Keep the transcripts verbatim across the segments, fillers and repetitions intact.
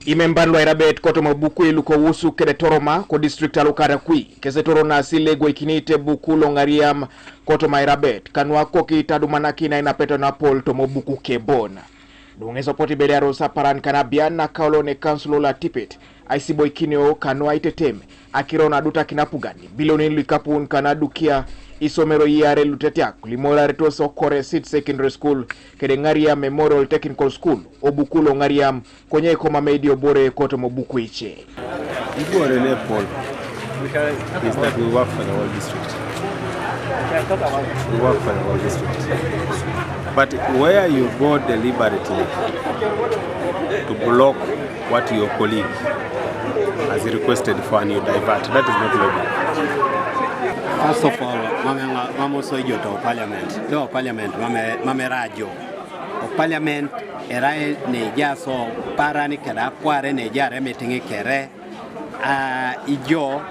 Imemban lu airabet kotoma obuku lu kowusu kede Toroma kodistrikt alo Katakwi kese toro nasi lu egwoikinit ebuku lo Ŋariam kotoma airabet kanu akoki itadumanakin ainapeton apol toma obuku kebon. Duŋes opot ibelearos aparan kanabian nakaolon ekansulo lo atipet aisiboikinio kanu aitetem akiro na adutakin apugan bilionin lu ikapun kana adukia isomero iarei lutetiak lu imoraretos o Kore Seed Secondary School kede Ŋariam Memorial Technical School, obuku lo Ŋariam, konye komamei idiobore kotoma obuku ice. Ibore ne Paul is that we work for the whole district. We work for the whole district. But where you go deliberately to block what your colleague has requested for and you divert, that is not lobbying. First of all, mame, mame oso ijo to parliament. To parliament, mame, mame rajo. O parliament, era ne jaso parani keda kware ne jare meeting kere, a ijo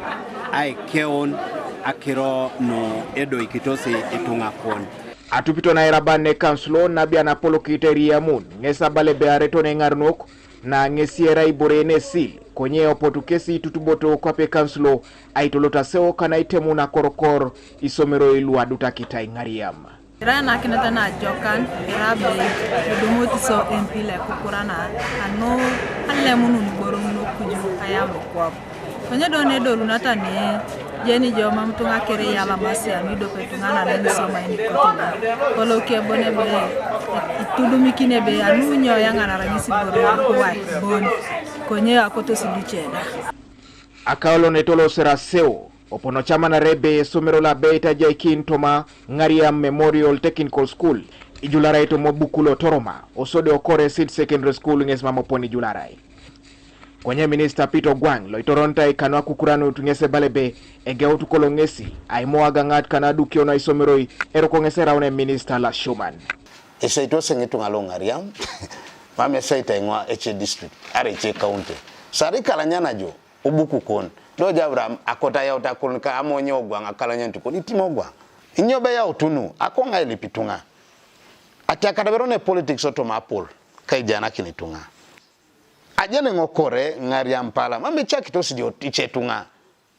aikeun akiro nu edoikitos ituŋa kon. Atupito na airaban ne kansulo nabian apolokit eriamun, ŋes abala ebe areton eŋarunok, na ŋesi erai ibore nesil, konye opotu kesi tutuboto kwape kansulo, aitolot aseo kana aitemun akorokor isomeroi lu adutakit aiŋariam. Ira enakinet najokan, ira abeit, edumut so M P le kukurana, anu alemunun iboro ŋun kuju ayam kwap. Konye do nedolunata ne, jeni jo mam tuŋa kere yalamasi anu idope tuŋanan nisoma ini kotini. Kolo kebon ebe, itudumikin ebe, anu nyo yaŋanara ŋesi iboro kuwai bon. Konye akotos luce da. Akaolon etolosera aseo, opono camanare ebe esomero lo abeit ajaikin toma Ŋariam Memorial Technical School, ijularai toma obuku lo Toroma, osodi o Kore Seed Secondary School ŋes mam opon ijularai. Konye minista Peter Ogwang, lo itorontai kanu akukuranut ŋes ebala ebe, egeut kolo ŋesi, aimo agaŋat kana adukio na isomeroi, eroko ŋes eraun eminista Lashuman. Esaitos eŋituŋa lo Ŋariam, mam esait eŋwa ece district, ara ece county. Sari kalanyana jo, obuku kon. Do jo Abraham, akot ayaut akolon ka amonye Ogwang, akalanyanut kon, itim Ogwang. Inyo be yautunu, akoŋa ilip ituŋa. Atiakada bero ne politics otoma apol, kaijanakin ituŋa. Ajeni ŋo Kore Ŋariam pala, mam ecakitos idiot ice ituŋa.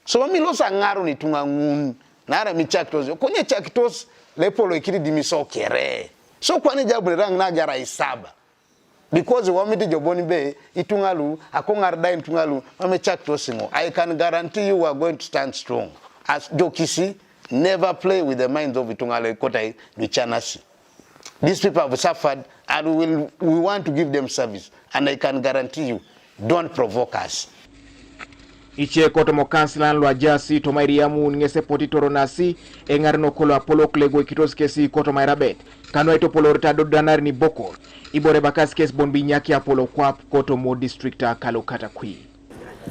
So mam ilosi aŋarun ituŋa ŋun, naarai mam icakitos, konye ecakitos lepolo ikiridimis okere. So kwani ejabunere aŋin agera isaba. Because wamit ejobon be ituŋa lu, akoŋar da ituŋa lu, mam ecakitos ŋo. I can guarantee you we are going to stand strong. As jokisi, never play with the minds of ituŋa lu ekotai luicanasi. These people have suffered and we will, we want to give them service. And I can guarantee you, don't provoke us. Ice kotoma okansilan lu ajaasi toma eriamun ŋes epotitoro nasi eŋarenok kolo apolok lu egwoikitos kesi kotoma airabet, kanu aitopolorete adodanarin ibokor, ibore ebakas kes bon binyakia apolo kwap kotoma odistrikta kalo Katakwi.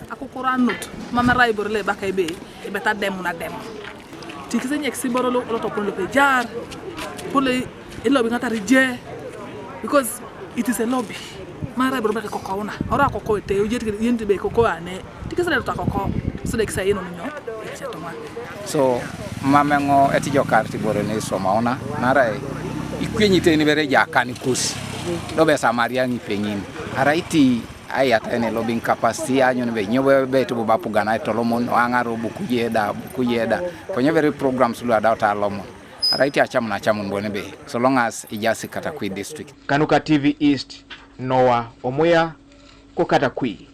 Akukuranut, mam erai ibore lo ebaka ebe, ebet ademun ademun. Tikis enyekis iboro lo, lo topon lope ejar, pole elobi ŋatar ije, because it is a lobby. Mam erai iboro bek ekokouna, ora akoko ete, ujet yenit be ekoko ane, tikis erai dot akoko, so de kisa yenun nyo, ekis etuŋa. So, mam eŋo etijokar tiboro ne isomauna, naarai ikwenyite ni bere ejakan kus, do be Samaria ŋipeŋin, arai ti Ai ata ene lobbying capacity anyun be nyo be, be tubu bapugan ai tolomon o aŋar obuku yeda, buku yeda. Konye very programs lu adau ta lomon. Arai ti acamun, acamun bone be. So long as ijasi Katakwi district. Kanuka T V East, Noah Omuya, ko Katakwi.